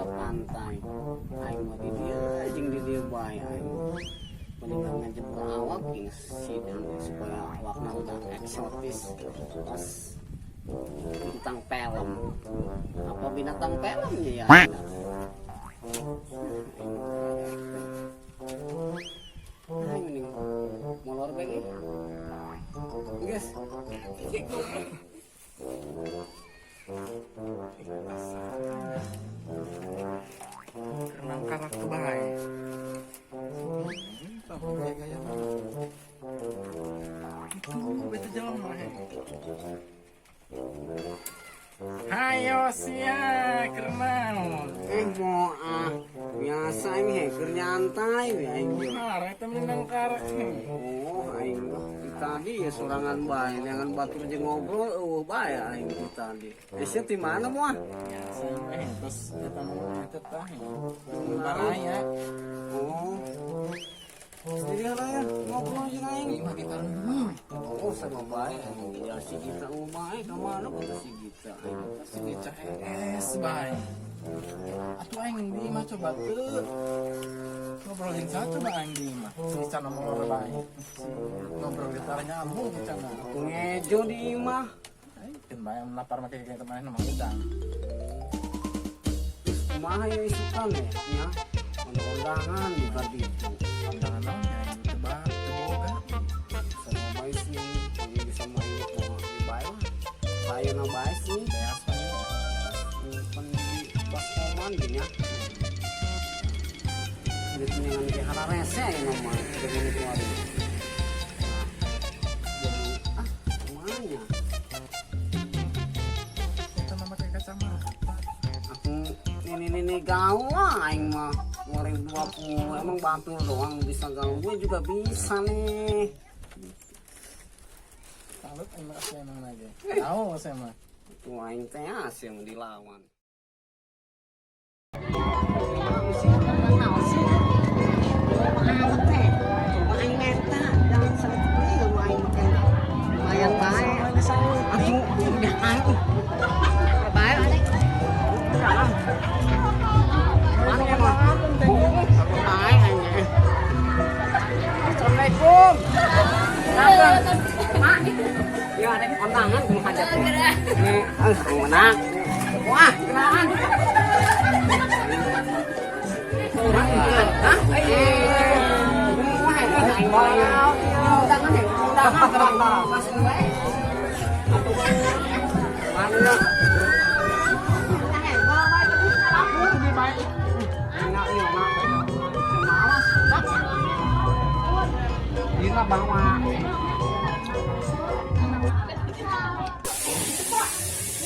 Ke pantai. Aing mah di dieu jeung di dieu bae aing. Mendingan ngajebur awak ini sidang supaya awakna udah eksotis pas bintang film. Apa binatang filmnya ya? Aing aing mending molor bae ge. Geus. Renang karak tuh bae. Tahu gaya-gaya itu beta jalan mah. Hayo sia kerenang. Eh mau ah biasa ini he keur nyantai we aing ge. Nah, eta menang karak. Oh, aing mah di tadi ya sorangan bae, neangan batur jeung ngobrol eueuh bae aing di tadi. Eh sia ti mana moah? Biasa eh terus eta mah eta tah. Baraya. Oh. Jadi ya ngobrol jeung aing. Lima kita renung. Oh, sama bae aing. Ya si Gita eueuh bae ka mana kota si Gita aing. Si Ica es bae. Atuh aing di mah coba teu. Ngobrolin saja coba aing di mah. Si Ica nomor bae. Ngobrol gitar nyambung Ica mah. Ngejo di imah. Aing keun bae lapar make kayak teman nama udang. Kumaha ya isukan ya? Nya. Undangan di kaditu. Undangan naon ya aing teu ba teu boga. Sama bae sih, ini bisa main mau di bae lah. Saya na bae sih. Beas bae. Pan di pas koman gini ya. Duit dengan ke hararese ya nama dengan itu ada. Jadi ah kumanya Eta mah make kacamata. aku ini ini gaul lah aing mah 2020 emang batur doang bisa gaul, gue juga bisa nih. Salut aing mah asli emang lagi. Tahu saya mah. Itu aing teh asing dilawan. Lumayan bae. Aduh, udah aing. Bae. Mana emang? Bae aing. Assalamualaikum. Mak. Ya ada kondangan kumaha hajat. Nih, menang. Wah, kenalan. Hah? Wah, aing undangan ya, undangan. Masuk bae. Mana? Enak iya, mak. Malas. Gila bawa.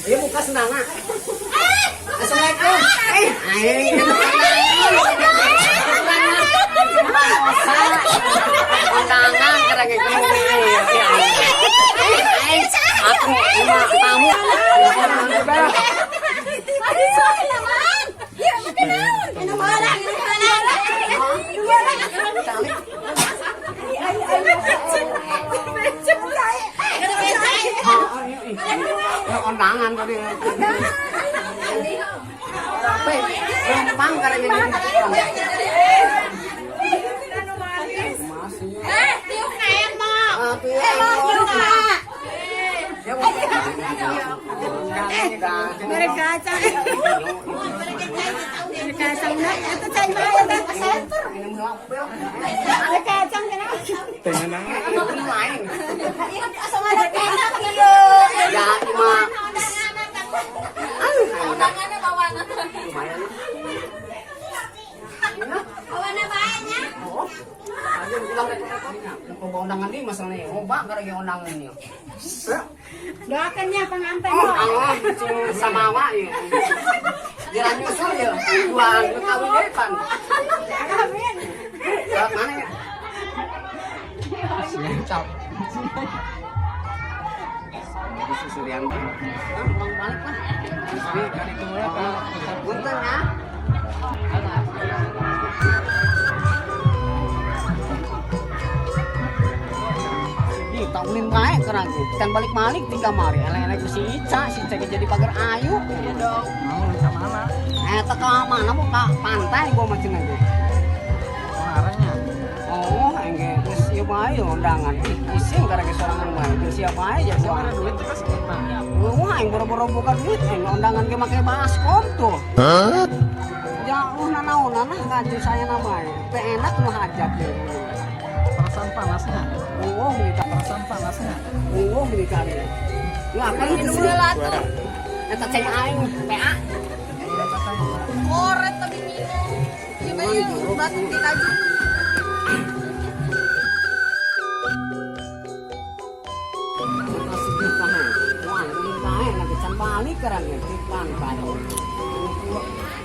Iya buka sendanga. Assalamualaikum. Eh, aing. Undangan kerang Eh, aku lima tamu. Undangan tadi. Gampang karena ini. Masih. Mereka kacang. Mereka kacang na. Ito cai mah ya center. Mereka kacang kana. Ya, cuma lumayan. Oh, aja bilang kok undangan di masalahnya. Oh, bang, gara undangan ini. Doakan ya pengantin. Oh, Allah, samawa ya. Jalan nyusul ya. Dua kawin deh pan. Amin. Mana ya? Cap. Susurian. Ah, pulang balik lah. Punten ya. Ih, tahunin bae kerang. Kan balik-balik tinggal mari. Elek-elek si Ica, si Ica jadi pagar ayu. Iya dong. Mau sama mana? Eta ka mana bu ka pantai gua mah cenah ge. Arahnya. Oh, aing ge geus ieu bae undangan. Ih, ising karena sorangan bae. Jeung siapa aja Siapa gua. ada duit terus kita. Wah, aing boro-boro buka duit, aing undangan ge make baskom tuh. Jauh nanaonan nah kaji saya nama teh enak nu hajat ye. Perasaan panasnya. Oh, kita Perasaan panasnya. oh ini kali. Ya kan itu Minum sih. heula tuh. Eta cai aing PA. Koret tapi minum. Coba yuk, batuk di laju. Kasih kita he. Wah, ulin bae lagi can balik karang di pantai.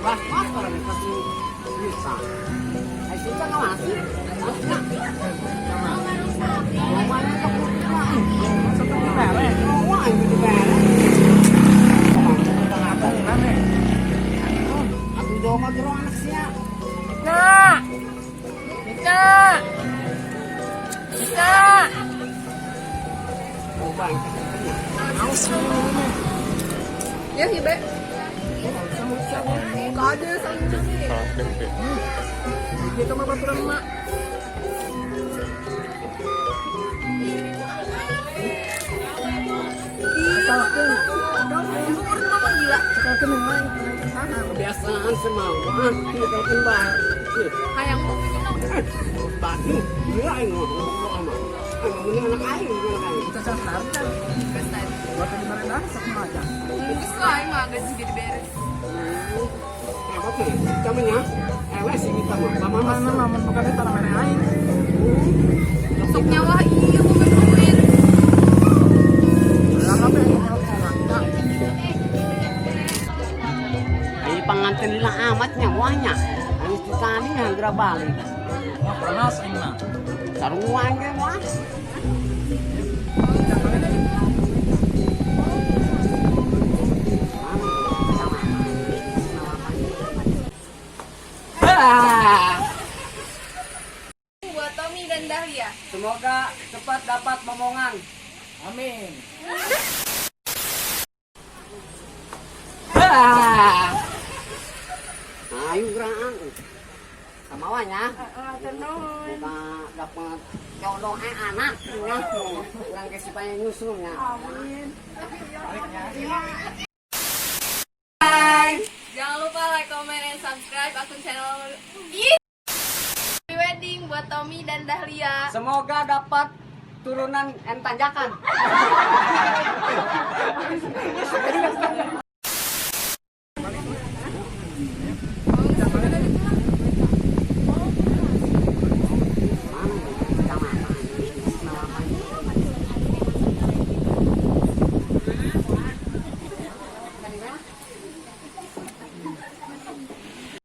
Wah, wah karang pasti bisa. Ai sita ka masih. Lumayan ka putra. Wah, aing dibere. Atuh jauh mah jero anak sia. Ika. Ika. Ika. Oh, baik. Aus. Ya, Hibe. Kade sama sih. Kita mah baturan emak. Lu urut mama gila. Kebiasaan semau. Ah, nyekelkeun bae. Ih, Hayang lu minum. Batu, gila aing mah. Aing mending anak aing, anak aing. Kita cara tarik kan. Geus tadi. Buat di mana dah sok aja. Geus lah aing mah geus juga diberes. Hebat nih, kamu nya. Ewe sih kita mah, sama mas. Mana mamun bukan itu mana aing. Sok nyawa iya gua duit. Lama pengen ngomong Ini pengantin lila amatnya, wahnya. Aing itu tadi geura balik. Wah, panas aing mah. Saruan ge wah. Ah. Buat Tommy dan Dahlia. Semoga cepat dapat momongan. Amin. Ah. Ayo geraan. Sama wanya. Kita dapat jodoh anak ya. Kurang ke supaya nyusulnya. Amin. Jangan lupa like, comment, and subscribe akun channel Ih. Happy wedding buat Tommy dan Dahlia. Semoga dapat turunan entanjakan.